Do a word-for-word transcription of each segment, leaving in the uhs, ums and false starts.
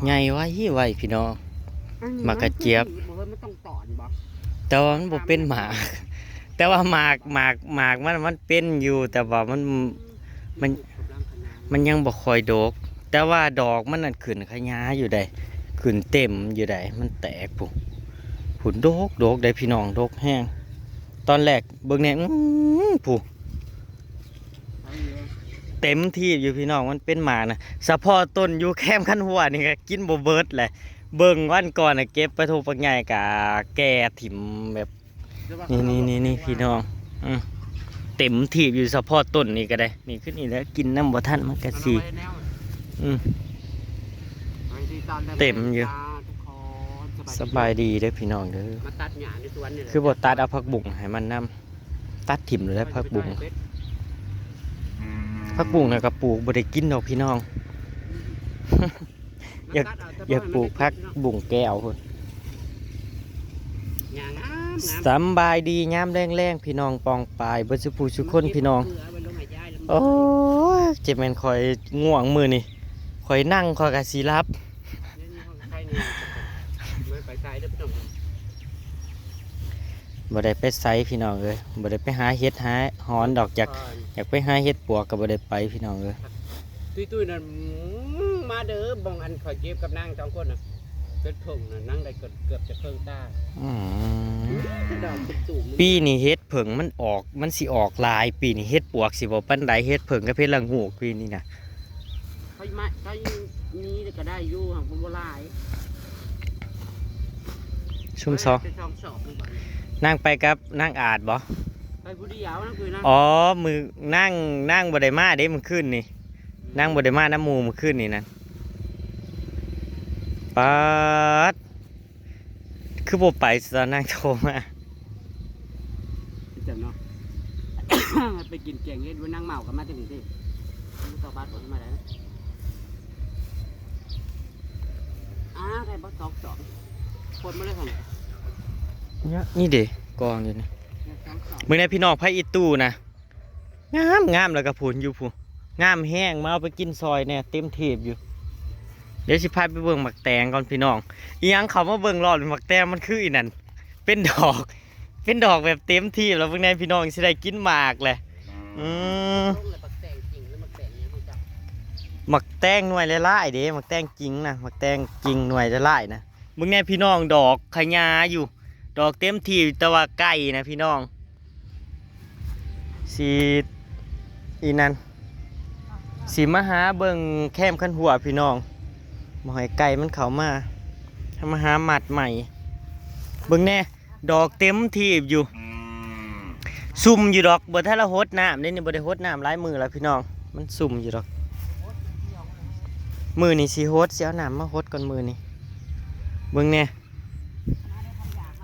ใหญ่ไว้ไว้พี่น้อง หมากกระเจี๊ยบ มันต้องตอนบ่ แต่ว่ามันบ่เป็นหมาก แต่ว่าหมากหมากหมากมันมันเป็นอยู่ แต่ว่ามันมันมันยังบ่ค่อยดก แต่ว่าดอกมันนั่นขึ้นขยายอยู่ได้ ขึ้นเต็มอยู่ได้ มันแตกพุ้นพุ้นดกดกได้พี่น้อง ดกแฮง ตอนแรกเบิ่งแน่ อื้อพุ้น เต็มที่อยู่พี่น้อง มันเป็นหมากนะ เฉพาะต้นอยู่แคมคันหัวนี่ก็กินบ่เบิดแหละ เบิ่งวันก่อนน่ะเก็บไปทุกปักใหญ่กะแก่ถิ่มแบบ นี่นี่นี่นี่พี่น้อง อืม เต็มที่อยู่ เฉพาะต้นนี่ก็ได้ นี่ขึ้นนี่แล้ว กินน้ำบ่ทันมันก็สิ เอาไว้แนว อืม ไว้ที่ตอนแรก เต็มอยู่ จ้าทุกคน สบายดีเด้อพี่น้องเด้อ มาตัดหญ้าในสวนนี่แหละ คือบ่ตัดเอาผักบุ้งให้มันนำ ตัดถิ่มเลยแล้วผักบุ้ง ผักบุ้งน่ะก็ปลูกบ่ได้กินดอกพี่น้อง อยาก มตัดเแต่ อยากปลูกผักบุ้งแก้วพุ้น หญ้างามงาม สำบายดียามแลงๆพี่น้องปองปายเบิดสุผู้สุคนพี่น้อง เาไว้ลงให้ยายแล้ว โอ้ย เจ็บแม่นข่อยง่วงมื้อนี่ ข่อยนั่งข่อยก็สิหลับ นี่นี่ของใครนี่ ไม่ไปไกลเด้อพี่น้อง บ่ได้ไปไสพี่น้องเอ้ย บ่ได้ไปหาเห็ดหาหอนดอก อยาก อยากไปหาเห็ดปวกก็บ่ได้ไปพี่น้องเอ้ย ตุ้ยตุ้ยนั่น อืมมาเด้อ บ่องอันข่อยเก็บกับนางสองคนน่ะ เป็นเพิ่งน่ะ นางได้เกือบ เกือบจะเพิ่งตา อืม ดอกเป็นตุ่ม ปีนี้เห็ดเผิงมันออก มันสิออกหลาย ปีนี้เห็ดปวกสิบ่ปานใด เห็ดเผิงกับเห็ดละโงกปีนี้นะ เขามาเขามีก็ได้อยู่ หากบ่หลาย ซุมซอง ไปซองสอบมันก่อน นางไปกับนางอาจบ่ ไปผู้เดียวนั่นคือนะ อ๋อ มื้อนาง นางบ่ได้มาเด้มื้อคืนนี่ นางบ่ได้มานำหมู่มื้อคืนนี่นั่น ป๊าด คือบ่ไปซะ นางโทรมา จำเนาะ ไปกินแกงเห็ดไว้นั่งเมากันมาถึงที่ ต่อบ้านผมมาแล้ว อ้าว ได้บ่สองสอง คนมาเลยของ เนี่ย นี่เด้ กองอยู่นี่ สองสอง มื้อนี้พี่น้องไผอีตู้นะ งามงาม แล้วก็พุ้นอยู่พุ้น งามแฮง มาเอาไปกินซอยแหน่ เต็มทีบอยู่ เดี๋ยวสิพาไปเบิ่งหมากแตงก่อนพี่น้อง อีหยังเขามาเบิ่งรอบหมากแตงมันคืออีนั่น เป็นดอก เป็นดอกแบบเต็มทีบแล้วเบิ่งแหน่พี่น้อง สิได้กินหมากแหละ อืม ลงเลยบักแตงจริงหรือบักแตงเนี่ยมันจะ หมากแตงหน่วยหลายๆเด้ หมากแตงจริงนะ หมากแตงจริงหน่วยหลายๆนะ เบิ่งแหน่พี่น้อง ดอกขะยาอยู่ ดอกเต็มทีบ แต่ว่าไก่นะพี่น้อง สิ อีนั่น สิมาหาเบิ่งแคมคันหัวพี่น้อง บ่ให้ไก่มันเข้ามา ให้มาหามัดใหม่ เบิ่งแหน่ ดอกเต็มทีบอยู่ ซุ่มอยู่ดอก บ่ทันละหดน้ำเด้นี่ บ่ได้หดน้ำหลายมื้อแล้วพี่น้อง มันซุ่มอยู่ดอก มื้อนี้สิหด สิเอาน้ำมาหดก่อนมื้อนี้ เบิ่งแหน่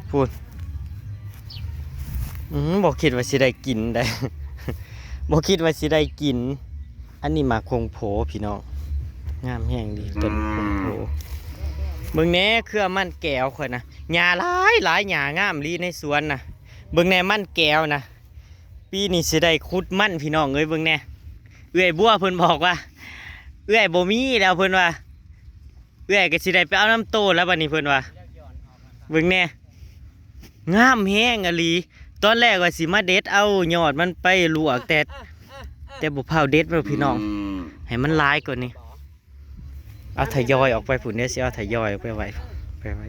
พุ้น อืม บ่คิดว่าสิได้กินได้ บ่คิดว่าสิได้กิน อันนี้หมากคงโผพี่น้อง งามแฮงดีต้นคงโผ เบิ่งแหน่เครือมันแก้วข่อยนะ หญ้าหลายหลาย หญ้างามอีหลีในสวนนะ เบิ่งแหน่มันแก้วนะ ปีนี้สิได้ขุดมันพี่น้องเอ้ย เบิ่งแหน่ เอื้อยบัวเพิ่นบอกว่า เอื้อยบ่มีแล้วเพิ่นว่า เอื้อยก็สิได้ไปเอานำโตแล้วบัดนี้เพิ่นว่า เบิ่งแหน่ งามแฮงอีหลี ตอนแรกว่าสิมาเด็ดเอายอดมันไปลวก แต่ แต่บ่พาวเด็ดแล้วพี่น้อง ให้มันหลายกว่านี้ เอาทยอยออกไปพุ้นเด้อ สิเอาทยอยออกไปไว้ ไปไว้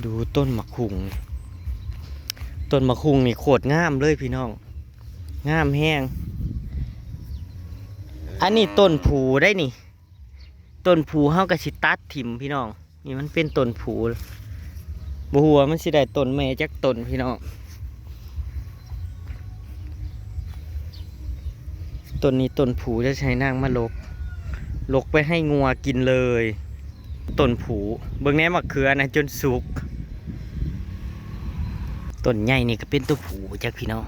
ดูต้นหมากฮุ่ง ต้นหมากฮุ่งนี่โคตรงามเลยพี่น้อง งามแฮง อันนี้ต้นผูได้นี่ ต้นผูเฮาก็สิตัดถิ่มพี่น้อง นี่มันเป็นต้นผู บ่ฮู้ว่ามันสิได้ต้นแม่จักต้นพี่น้อง ต้นนี้ต้นผู จะใช้นางมาลก ลกไปให้งัวกินเลย ต้นผู เบิ่งแหน่หมากเขือนะจนสุก ต้นใหญ่นี่ก็เป็นตัวผูจักพี่น้อง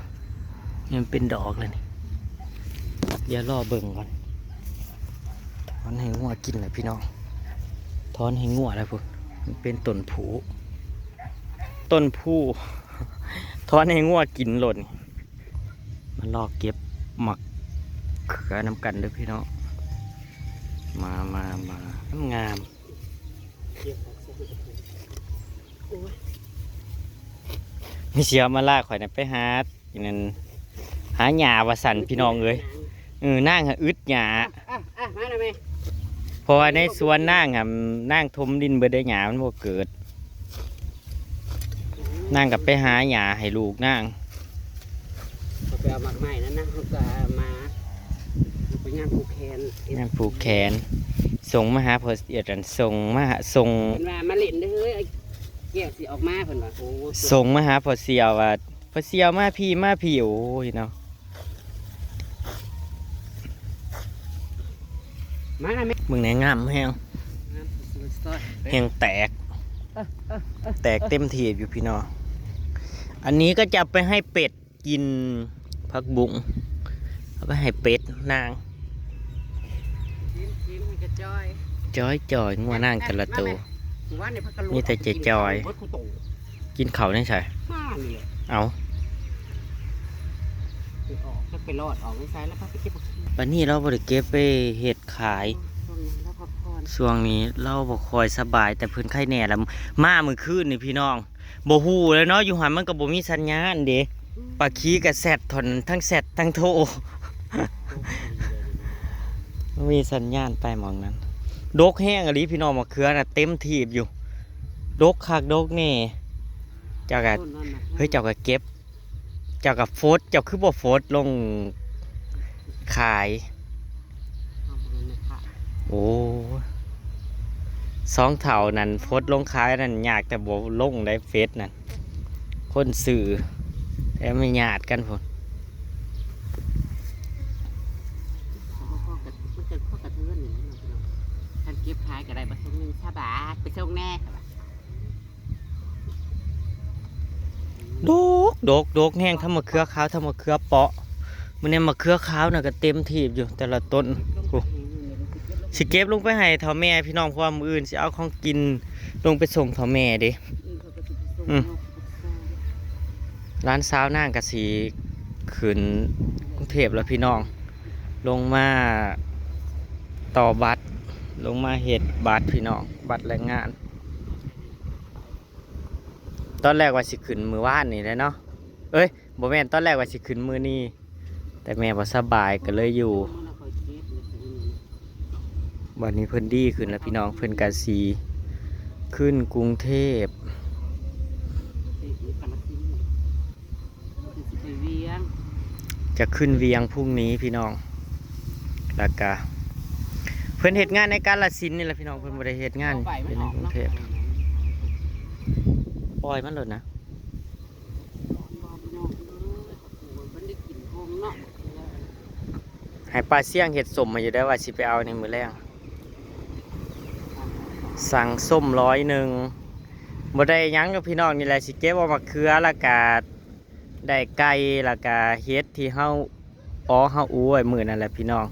นี่มันเป็นดอกแล้วนี่ เดี๋ยวรอเบิ่งก่อน ถอนให้งัวกินแหละพี่น้อง ถอนให้งัวแล้วพุ้น มันเป็นต้นผู ต้นผู ถอนให้งัวกินโลดนี่ มารอเก็บหมากเขือนำกันเด้อพี่น้อง มามามา งาม โอ้ย มีเสียมาลากข่อยน่ะไปหา อันนั้น หาหญ้าว่าซั่นพี่น้องเอ้ย เออ นางหาอึดหญ้า อ่ะ อ่ะ มาหน่อยแม่ เพราะว่าในสวนนางอะ นางถมดินเบิดได้ หญ้ามันบ่เกิด นางก็ไปหาหญ้าให้ลูกนาง เขาไปเอาหมากไม้นั่นนะ เขาก็มา ไปงานผูกแขน งานผูกแขน ส่งมาหาพ่อเอียดอัน ส่งมาหา ส่ง เพิ่นว่ามาเล่นเด้อเฮ้ย แก้วสิออกมา เพิ่นว่า โอ้ ส่งมาหาพ่อเสี่ยวว่า พ่อเสี่ยวมาพี้ มาพี้ โอ้ยเนาะ มานะแม่ มึงแหนงามแฮง งามสุดๆ แฮงแตก เออ เออ เออ แตกเต็มที่อยู่พี่น้อง อันนี้ก็จะไปให้เป็ดกิน ผักบุ้ง เอาไปให้เป็ดนาง กิน กินให้กระจ้อย จ้อยจ้อย งัวนางแต่ละตัว มาแม่ หมู่บ้านนี่พักกะโหลด มีแต่จะจ้อย เอาไปกินข้าวเบิดคู่โต กินข้าวในไส มานี่แหละ เอา ไปออก จักไปรอดออกในไสแล้ว พาไปเก็บผักชี บัดนี้เราบ่ได้เก็บไปเฮ็ดขาย ช่วงนี้เราพักผ่อน ช่วงนี้เราบ่ค่อยสบาย แต่เพิ่นไข้แน่ละ มามื้อคืนนี่พี่น้อง บ่ฮู้แล้วเนาะ อยู่หั่นมันก็บ่มีสัญญาณเด้ อืม ปากขีก็แซดท่อน ทั้งแซดทั้งโทร บ่มีสัญญาณไปหม่องนั้น ดกแฮงอีหลีพี่น้อง มะเขือน่ะเต็มถีบอยู่ ดกคักดกแน่ เจ้าก็ ต้นนั้นน่ะ เฮ้ย เจ้าก็เก็บ เจ้าก็ฟด เจ้าคือบ่ฟดลงขาย เอาไปเลยค่ะ โอ้ สองเฒ่านั่นฟดลงขายนั่นยาก แต่บ่ลงได้เฟซนั่น คนซื้อ แต่มันญาติกันพุ้น มันจะพอกระเทือนนี่เนาะพี่น้อง คันเก็บขายก็ได้บ่ส่งหนึ่งซะบาท ไปส่งแน่ ดก ดก ดกแฮง ทั้งมะเขือขาว ทั้งมะเขือเปาะ มื้อนี้มะเขือขาวน่ะก็เต็มถีบอยู่ แต่ละต้น โอ้ สิเก็บลงไปให้เฒ่าแม่พี่น้อง เพราะว่ามื้ออื่นสิเอาของกินลงไปส่งเฒ่าแม่เด้ อืม หลานสาวนางก็สิขึ้นกรุงเทพฯแล้วพี่น้อง ลงมาต่อบัตร ลงมาเฮ็ดบัตรพี่น้อง บัตรแรงงาน ตอนแรกว่าสิขึ้นมื้อวานนี่แหละเนาะ เอ้ย บ่แม่น ตอนแรกว่าสิขึ้นมื้อนี้ แต่แม่บ่สบายก็เลยอยู่ บัดนี้เพิ่นดีขึ้นแล้วพี่น้อง เพิ่นก็สิขึ้นกรุงเทพฯ สิไปเวียง จะขึ้นเวียงพรุ่งนี้พี่น้อง แล้วก็ เพิ่นเฮ็ดงานในกาฬสินธุ์นี่แหละพี่น้อง เพิ่นบ่ได้เฮ็ดงานอยู่ในกรุงเทพฯ ปล่อยมันโลดนะ มันได้กลิ่นหอมเนาะ ให้ป้าเสี่ยงเฮ็ดส้มมาอยู่ได้อ ว่าสิไปเอาในมื้อแลง สั่งส้มร้อยหนึ่ง บ่ได้หยังดอกพี่น้อง นี่แหละสิเก็บเอามะเขือ แล้วก็ได้ไก่ แล้วก็เห็ดที่เฮา อ๋อ เฮาอู้ไว้มื้อนั่นแหละพี่น้อง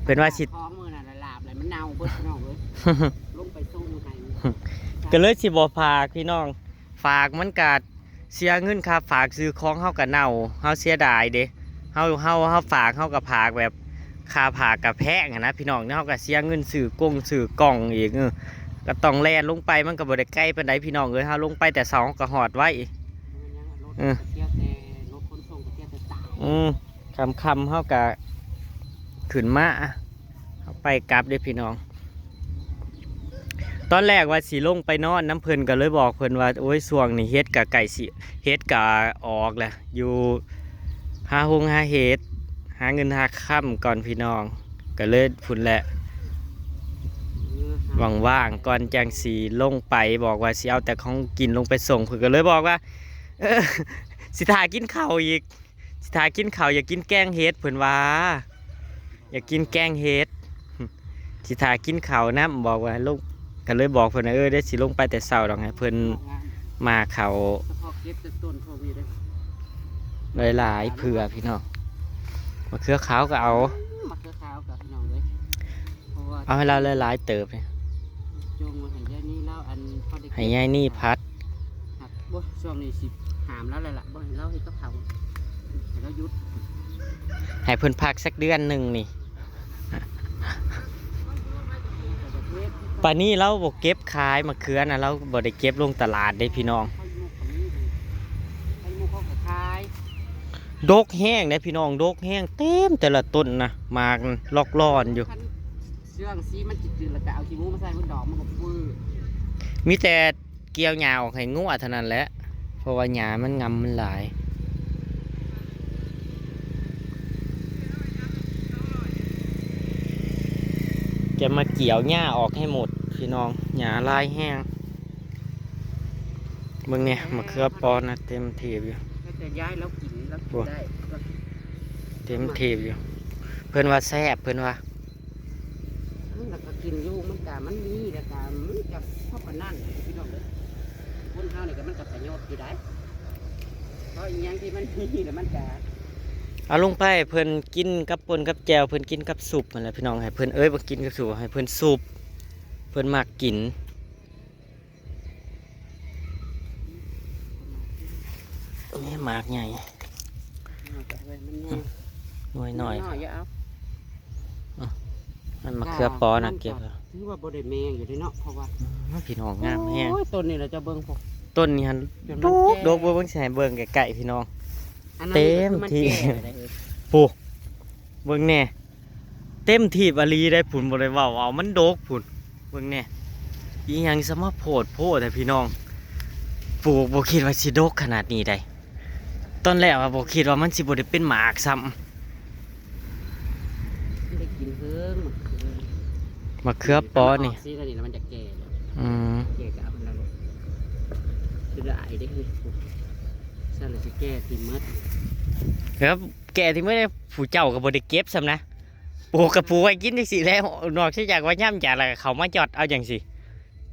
เพิ่นว่าสิ ของมื้อนั่นละลาบเลย มันเน่าเบิดพี่น้องเอ้ย ลงไปส่งให้ ก็เลยสิบ่ฝากพี่น้อง ฝากมันก็เสียเงินค่าฝาก ซื้อของเฮาก็เน่า เฮาเสียดายเด้ เฮา เฮา เฮาฝาก เฮาก็ฝากแบบ ค่าฝากก็แพงหั้นนะพี่น้อง เฮาก็เสียเงินซื้อกงซื้อกล่องอีก เออ ก็ต้องแล่นลงไป มันก็บ่ได้ไกลปานใดพี่น้องเอ้ย เฮาลงไปแต่เช้าเฮาก็ฮอดไว เออ รถก็เที่ยวแต่ รถขนส่งก็เที่ยวแต่สาย อืม ค่ำๆ เฮาก็ขึ้นมา เฮาไปกลับเด้อพี่น้อง ตอนแรกว่าสิลงไปนอนนำเพิ่น ก็เลยบอกเพิ่นว่า โอ้ย ช่วงนี้เห็ดก็ใกล้สิ เห็ดก็ออกแล้ว อยู่หาฮงหาเห็ด หาเงินหาค่ำก่อนพี่น้อง ก็เลยพุ้นแหละ เออ ว่างๆ ก่อนจั่งสิลงไป บอกว่าสิเอาแต่ของกินลงไปส่ง เพิ่นก็เลยบอกว่า เออ สิถ่ากินข้าวอีก สิถ่ากินข้าว อยากกินแกงเห็ด เพิ่นว่า อยากกินแกงเห็ด สิถ่ากินข้าวนำ บอกว่าลง ก็เลยบอกเพิ่นว่า เออ เดี๋ยวสิลงไปแต่เช้าดอก ให้เพิ่นมาเข้า เฉพาะเก็บแต่ต้นพวกนี้เด้อ หลายๆ เผื่อพี่น้อง มะเขือขาวก็เอา อืม มะเขือขาวกับพี่น้องเลย เพราะว่า เอาให้เราหลายๆ เติบเลย จงมาให้ยายนี่แล้วอันพอได้เก็บ ให้ยายนี่ผัด ครับ บ่ ช่วงนี้สิหามแล้วแหละล่ะ บ่ให้เราเฮ็ดกับเขาว ให้เราหยุด ให้เพิ่นพักสักเดือนหนึ่งนี่ ป่านนี้เราบ่เก็บขายมะเขือนะ เราบ่ได้เก็บลงตลาดเด้พี่น้อง ไข่มุกก็มี ไข่มุกเขาก็ขาย ดกแฮงเด้พี่น้อง ดกแฮง เต็มแต่ละต้นนะ หมากลอกลอนอยู่ คันเชื่องสีมันจืดๆ แล้วก็เอาขี้หมูมาใส่มันดอกมันก็ฟืด มีแต่เกี่ยวหญ้าออกให้งัวเท่านั้นแหละ เพราะว่าหญ้ามันงำมันหลาย จะมาเกี่ยวหญ้าออกให้หมดพี่น้อง หญ้าหลายแฮง เบิ่งเนี่ย มะเขือปอนะ เต็มถีบอยู่ ก็จะย้ายแล้วกินแล้วกินได้ เต็มถีบอยู่ เพิ่นว่าแซ่บ เพิ่นว่า มันก็กินอยู่ มันก็มันมี แล้วก็มันก็พอปานนั้นพี่น้องเด้อ คนเฮานี่ก็มันก็ประโยชน์อยู่ได้ เพราะอีหยังที่มันมีแล้วมันก็ เอาลงไป เพิ่นกินกับป่นกับแจ่ว เพิ่นกินกับซุปนั่นแหละพี่น้อง ให้เพิ่น เอ้ย บ่กินกับซุป ให้เพิ่นซุป เพิ่นมักกิน นี่หมากใหญ่ เอาไปเลยมันแน่ หน่วยน้อย น้อยอย่าเอา มันมะเขือปอนะ เก็บแล้ว ถือว่าบ่ได้แมงอยู่เด้เนาะ เพราะว่า อืม พี่น้องงามแฮง โอ้ย ต้นนี้เราจะเบิ่งพวก ต้นนี้หั่น จนมัน ดก แก่ ดก เบิ่ง เบิ่ง สิให้เบิ่งใกล้ๆพี่น้อง อันนั้น เต็มที่ คือมันแก่แล้วเด้อ ปู เบิ่งแน่ เต็มที่อีหลีได้พุ้น บ่ได้เว้าเอา มันดกพุ้น เบิ่งแน่ อีหยังสมาโพดโพดแต่พี่น้อง ปลูกบ่คิดว่าสิดกขนาดนี้ได้ ตอนแรกว่าบ่คิดว่ามันสิบ่ได้เป็นหมากซ้ำ ได้กินเพิ่ง มะเขือปอนี่ สีแล้วนี่แล้วมันจะแก่แล้ว อืม แก่ก็เอามันแล้วลูก คือได้เด้อ ซั่นแล้วสิแก่ที่หมด ครับ แก่ที่หมด ผู้เจ้าก็บ่ได้เก็บซ้ำนะ ปลูกก็ปลูกไว้กินจังซี่แหละ นอกจากว่าย่ำจากแล้วก็เขามาจอดเอาจังซี่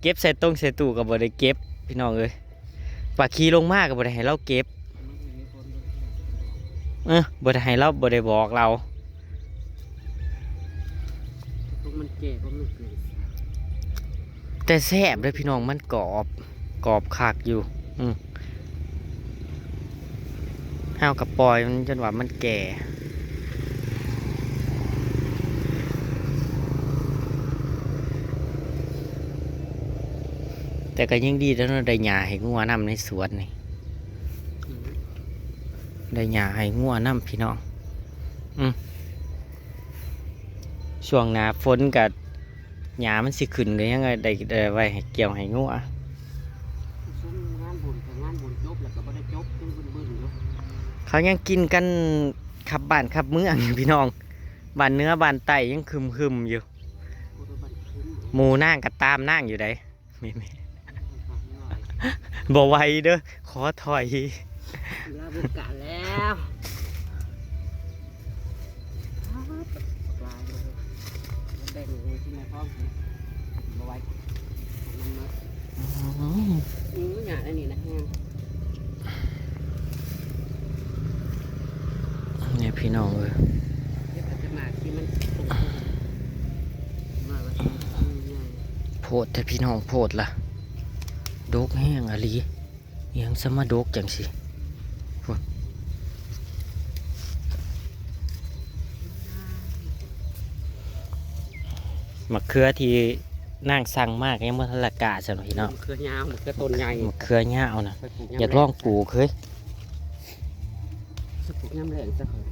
เก็บใส่ตรงใส่ตู้ก็บ่ได้เก็บ พี่น้องเอ้ย ปลาขี่ลงมาก็บ่ได้ให้เราเก็บ เออ บ่ได้ให้เรา บ่ได้บอกเรา พวกมันแก่ พวกมันเกิด แต่แซ่บเด้อพี่น้อง มันกรอบ กรอบคักอยู่ อืม เฮาก็ปล่อยมันจนว่ามันแก่ แต่ก็ยังดีแล้วเนาะ ได้หญ้าให้งัวนำในสวนนี่ ได้หญ้าให้งัวนำพี่น้อง อืม ช่วงหน้าฝนก็หญ้ามันสิขึ้นก็ยังได้ ได้ไว้ให้เกี่ยวให้งัว ซุมงานบุญก็งานบุญจบแล้วก็บ่ได้จบ ยังบึนๆอยู่ เขายังกินกันขับบ้านขับเมืองอยู่พี่น้อง บ้านเหนือบ้านใต้ยังครึมๆอยู่ บ่ได้บ้านคืน หมู่นางก็ตามนางอยู่ได๋ แม่ๆ บ่ไหวเด้อ ขอถอย ลาบุญกะแล้ว ปลาเลย แบ่งเลยที่แม่ท้องกิน บ่ไหว มันเนอะ อืม อืม หยาดอันนี้นะแห้ง เนี่ยพี่น้องเอ้ย เดี๋ยวเขาจะมาที่มัน มาว่า อืม ใหญ่ โพดแท้พี่น้อง โพดล่ะ ดกแฮงอะหลี อิหยังสมาดกจังสิ พุ้น มะเขือที่นางสั่งมาก็ยังบ่ทันละกะซ้ำพี่น้อง มะเขือยาว มะเขือต้นใหญ่ มะเขือยาวนะ ไปปลูกยามแลง อยากลองปลูกเฮ้ย สิปลูกยามแลงซะเฮ้ย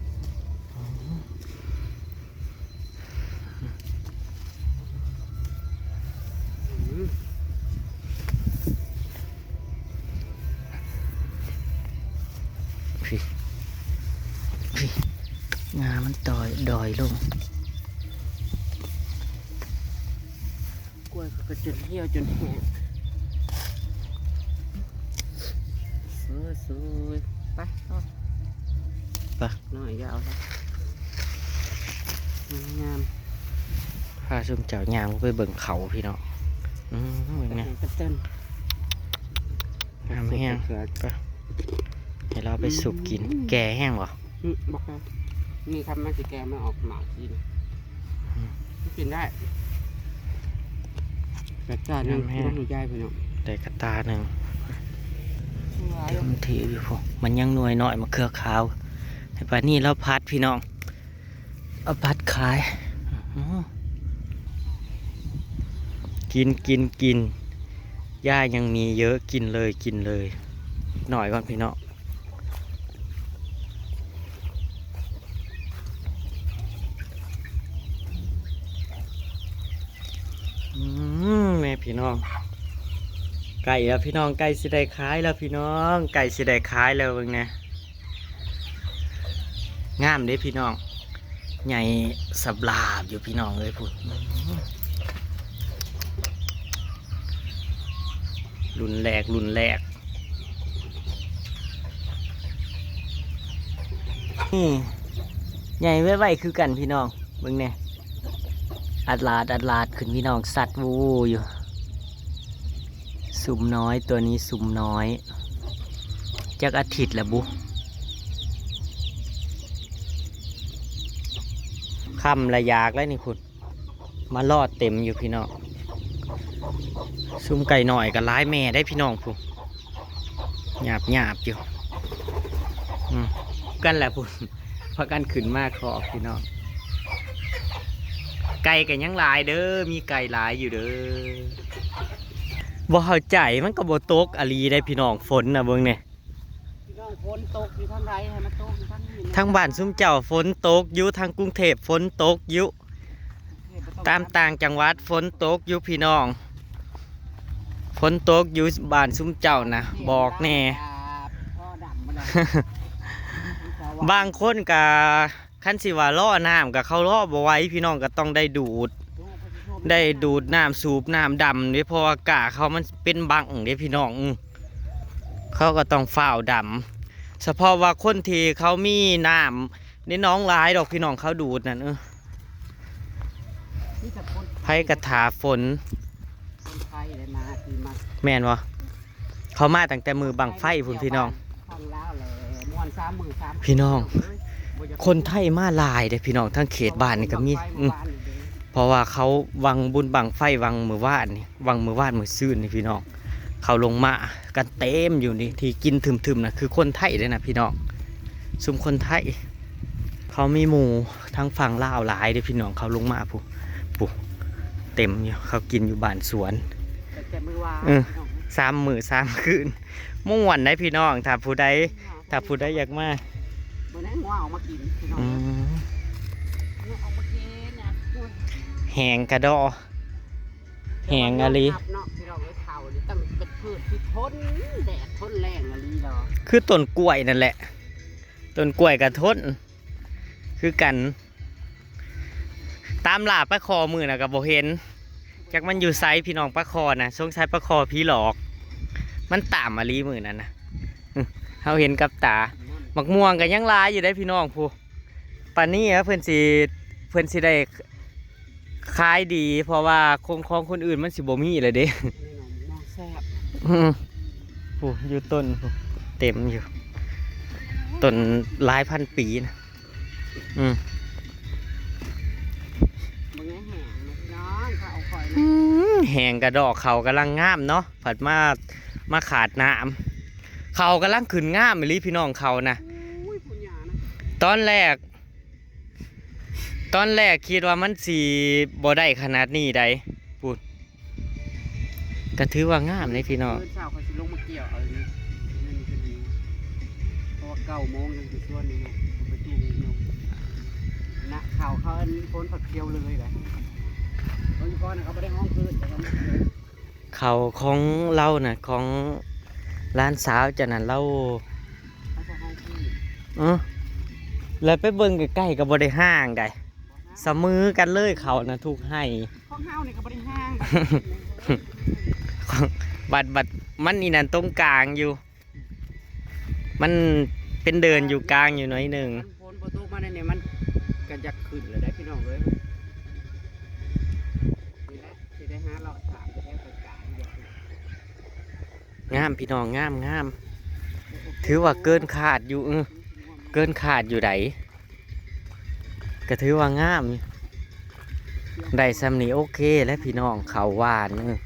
อืม พี่ พี่ งามันดอย ดอยลง กล้วยเขาก็จนเหี่ยวจนแห้ง สวยๆ ไป เอา ไป น้อยยาวแล้ว งามๆ พาซุมเจ้าย่างไปเบิ่งเขาพี่น้อง อืม เบิ่งเนี่ย กระเจิน งามแฮง ไป ให้เราไปสุกกิน อืม แก่แฮงบ่ อืม บอกเลย นี่ครับ มันสิแก่ มันออกหมากกิน อืม กินได้ แต่จานหนึ่ง งามแฮง ต้องให้ยายไปเนาะ ได้กระตาหนึ่ง สวย เต็มที่อยู่พุ้น มันยังหน่วยน้อย มะเขือขาว ให้ปานนี้เราผัดพี่น้อง เอาผัดขาย อืม แก กิน กิน กิน หญ้ายังมีเยอะ กินเลย กินเลย หน่อยก่อนพี่น้อง อืม แม่พี่น้อง ใกล้แล้วพี่น้อง ใกล้สิได้ขายแล้วพี่น้อง ใกล้สิได้ขายแล้วเบิ่งแหน่ งามเด้พี่น้อง ใหญ่สบลาบอยู่พี่น้องเอ้ย พุ้น รุ่นแรก รุ่นแรก นี่ ใหญ่ไวๆคือกันพี่น้อง เบิ่งแหน่ อัดลาด อัดลาดขึ้นพี่น้อง สัดวูอยู่ สุมน้อย ตัวนี้สุมน้อย จักอาทิตย์ละบุ ค่ำละอยากแล้วนี่พุ้น มารอเต็มอยู่พี่น้อง ซุมไก่น้อยก็หลายแม่ได้พี่น้องพุ้น หยาบหยาบอยู่ อืม กันแหละพุ้น พากันขึ้นมาคอกพี่น้อง ไก่ก็ยังหลายเด้อ มีไก่หลายอยู่เด้อ บ่เข้าใจ มันก็บ่ตกอะลีได้พี่น้อง ฝนน่ะ เบิ่งแหน่ พี่น้อง ฝนตกอยู่ทางใด ให้มาตกอยู่ทางนี้นะ ทางบ้านซุมเจ้าฝนตกอยู่ ทางกรุงเทพฯฝนตกอยู่ ตามต่างจังหวัดฝนตกอยู่พี่น้อง ฝนตกอยู่บ้านซุมเจ้านะ บอกแหน่ พ่อดำมาแล้ว บางคนก็ คันสิว่ารอน้ำก็เขารอบ่ไหวพี่น้อง ก็ต้องได้ดูด ได้ดูดน้ำสูบน้ำดำเด้ เพราะว่าก้าเขามันเป็นบังเด้พี่น้อง อือ เขาก็ต้องฟ้าวดำ เฉพาะว่าคนที่เขามีน้ำในหนองหลายดอกพี่น้อง เขาดูดนั่น เออ มีแต่คน ไผกะถาฝน คนไทยได้มาที่มา แม่นบ่ เขามาตั้งแต่มื้อบั้งไฟพุ้นพี่น้อง ฟังลาวแหละ ม่วนสามมื้อสามคืน พี่น้อง เอ้ย บ่อยาก คนไทยมาหลายเด้พี่น้อง ทั้งเขตบ้านนี่ก็มี บั้งไฟ อืม เมื่อวานนี่เด้ เพราะว่าเขาวังบุญบั้งไฟวังมื้อวานนี่ วังมื้อวานมื้อซืนนี่พี่น้อง เขาลงมากันเต็มอยู่นี่ ที่กินทึมๆนะ คือคนไทยเด้นะพี่น้อง ซุมคนไทย เขามีหมู่ทางฝั่งลาวหลายเด้พี่น้อง เขาลงมาพุ้น พุ้น เต็มอยู่ เขากินอยู่บ้านสวน ตั้งแต่มื้อวาน เออ พี่น้อง สามมื้อสามคืน ม่วนได้พี่น้อง ถ้าผู้ใด ถ้าผู้ใดอยากมา มื้อนั้นงัวออกมากินพี่น้อง อืม งัวออกมากินนะ แหงกะดอ แหงอะลี เนาะพี่น้องเอ้ย ข้าวนี่ต้องเป็นพืชที่ทนแดดทนแล้งอะลีเนาะ คือต้นกล้วยนั่นแหละ ต้นกล้วยก็ทน คือกัน ตามล่าปลาข่อมื้อน่ะก็บ่เห็น จักมันอยู่ไสพี่น้อง ปลาข่อน่ะ สงสัยปลาข่อผีหลอก มันตามอะลีมื้อนั้นน่ะ อื้อ เฮาเห็นกับตา หมากม่วงก็ยังหลายอยู่เด้พี่น้องพุ้น ปานนี้อะเพิ่นสิ เพิ่นสิได้ขายดี เพราะว่าของ ของคนอื่นมันสิบ่มีแล้วเด้ นี่น้องม่วงแซ่บ อืม พุ้น อยู่ต้นพุ้น เต็มอยู่ ต้นหลายพันปีนะ อืม เบิ่งให้แหงนะพี่น้อง เขาเอาข่อยนะ อืม แหงกะดอกเขากำลังงามเนาะ ผัดมา มาขาดน้ำ เขากำลังขึ้นงามอีหลีพี่น้อง เขานะ อุ้ย พุ้นหญ้านะ ตอนแรก ตอนแรกคิดว่ามันสิบ่ได้ขนาดนี้ได พุ้น ก็ถือว่างามเลยพี่น้อง มื้อเช้าเขาสิลงมาเกี่ยวเอานี่ นั่นคือดี เพราะว่าเก้าโมงยังสิชวนนี่เนาะ ไปตู้นี่เนาะ นะ ข้าวเขาอันฝนผักเขียวเลยแหละ บางทีก่อนน่ะเขาบ่ได้ฮ้องคืน แต่ว่ามันเขียว เขาของเราน่ะ ของหลานสาวเจ้าน่ะ เรา เขาจะฮ้องคืน เออ แล้วไปเบิ่งใกล้ๆก็บ่ได้ฮ้างใด เสมอกันเลยเขาน่ะ ทุกไฮ่ ของเฮานี่ก็บ่ได้ฮ้าง บัด บัดมันนี่นั่นตรงกลางอยู่ มันเป็นเดินอยู่กลางอยู่หน่อยหนึ่ง มันฝนบ่ตกมาในนี่มันก็อยากขึ้นแล้วได้พี่น้องเอ้ย นี่แหละสิได้หาเลาะถามแถวกลางๆ งามพี่น้อง งาม งาม ถือว่าเกินคาดอยู่ เออ เกินคาดอยู่ได ก็ถือว่างามอยู่ ได้ส่ำนี้โอเคแล้วพี่น้อง เขาหวาน เออ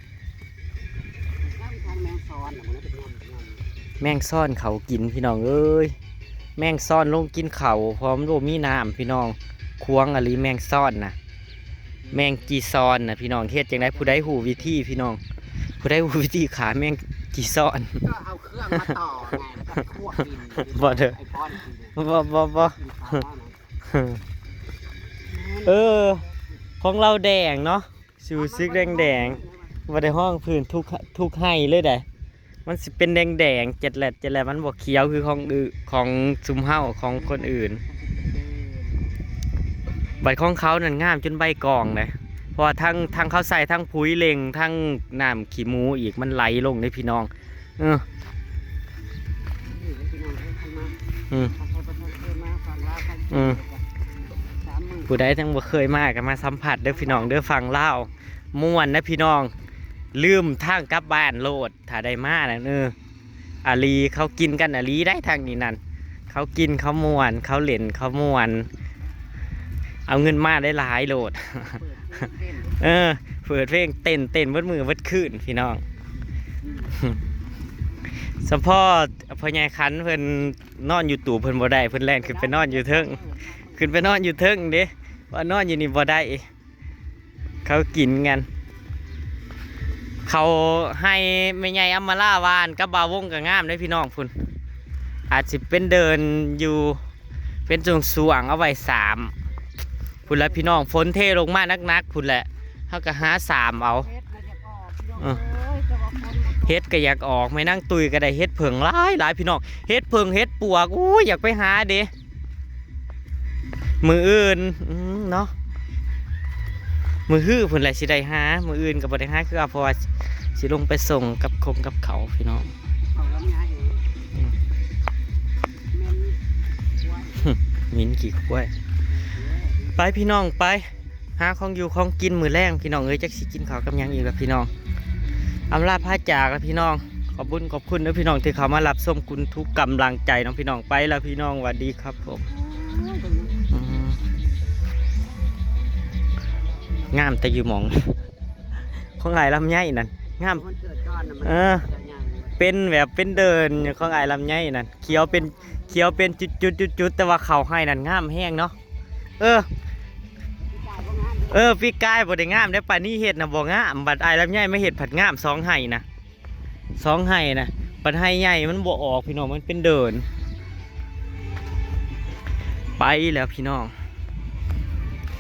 แมงซอนน่ะมันเป็นยำๆ แมงซอนเขากินพี่น้องเอ้ย แมงซอนลงกินเขา เพราะมันบ่มีน้ำพี่น้อง ขวางอะลีแมงซอนน่ะ แมงจีซอนนะพี่น้อง เฮ็ดจังได๋ ผู้ใดฮู้วิธีพี่น้อง ผู้ใดฮู้วิธีฆ่าแมงจีซอน ก็เอาเครื่องมาต่อไงแล้วก็พวกดิน บ่เด้อ ไอ้ป้อนดิน บ่บ่บ่ กินข้าวบ้างนะ เออ ของเราแดงเนาะ สิรู้สึกแดงๆ บ่ได้ฮ้องพื้นทุกทุกไฮ่เลยได้ มันสิเป็นแดงๆ เจ็ดแหลดเจ็ดแหลด มันบ่เขียวคือของอื่น ของซุมเฮา ของคนอื่น ใบของเขานั่นงามจนใบกองเลย เพราะว่าทั้งทั้งเขาใส่ทั้งปุ๋ยเล็ง ทั้งน้ำขี้หมูอีก มันไหลลงเด้พี่น้อง เออ อืม อืม ผู้ใดยังบ่เคยมาก็มาสัมผัสเด้อพี่น้องเด้อ ฝั่งลาว ม่วนนะพี่น้อง ลืมทางกลับบ้านโลด ถ้าได้มานั่น เออ อาลีเขากินกันอาลีได้ทางนี้นั่น เขากินเขาม่วน เขาเล่นเขาม่วน เอาเงินมาได้หลายโลด เออ เปิดเพลงเต้น เต้นเบิดมื้อเบิดคืนพี่น้อง สะพอพ่อใหญ่ขันเพิ่นนอนอยู่ตู้เพิ่นบ่ได้ เพิ่นแล่นขึ้นไปนอนอยู่เทิง ขึ้นไปนอนอยู่เทิงเด้ ว่านอนอยู่นี่บ่ได้ เขากินกัน เขาให้แม่ใหญ่อำมาลาหว่านกับบ่าววงก็งามเด้อพี่น้องพุ้น อาจสิเป็นเดินอยู่ เป็นช่วงๆ เอาไว้สามพุ้นละพี่น้อง ฝนเทลงมาหนักๆพุ้นแหละ เฮาก็หาสามเอา เฮ็ดนะอยากออกพี่น้อง เออ เอ้ยแต่ว่าคนมัน เห็ดก็อยากออก แม่นางตุ้ยก็ได้เห็ดเผิงหลายหลายพี่น้อง เห็ดเผิงเห็ดปวก โอ้ย อยากไปหาเด้ มื้ออื่น อืม เนาะ มื้อฮื้อพุ้นแหละสิได้หา มื้ออื่นก็บ่ได้หาคือเอา เพราะว่าสิลงไปส่งกับคงกับเขาวพี่น้อง เขาลำไยเองแม่น หมิ่นขี้ควาย ไปพี่น้องไป หาของอยู่ของกินมื้อแลงพี่น้องเอ้ย จักสิกินข้าวกับหยังอีกล่ะพี่น้อง อำลาพาจากล่ะพี่น้อง ขอบคุณขอบคุณเด้อพี่น้องที่เข้ามารับชมคุณทุกกำลังใจเนาะพี่น้อง ไปแล้วพี่น้อง สวัสดีครับผม อืม งามแต่อยู่หม่อง ของอ้ายลำไยนั่น งาม มันเกิดก่อนนะมัน เออ เกิดอย่าง เป็นแบบเป็นเดินของอ้ายลำไยนั่น เขียวเป็น เขียวเป็นจุดๆๆๆ แต่ว่าเขาให้นั่นงามแฮงเนาะ เออ เออ ปีกายบ่ได้งามได้ ปานนี้เฮ็ดน่ะบ่งาม บัดอ้ายลำไยมาเฮ็ดผัดงามสองไฮ่นะ สองไฮ่นะ บัดไฮ่ใหญ่มันบ่ออกพี่น้อง มันเป็นเดิน ไปแล้วพี่น้อง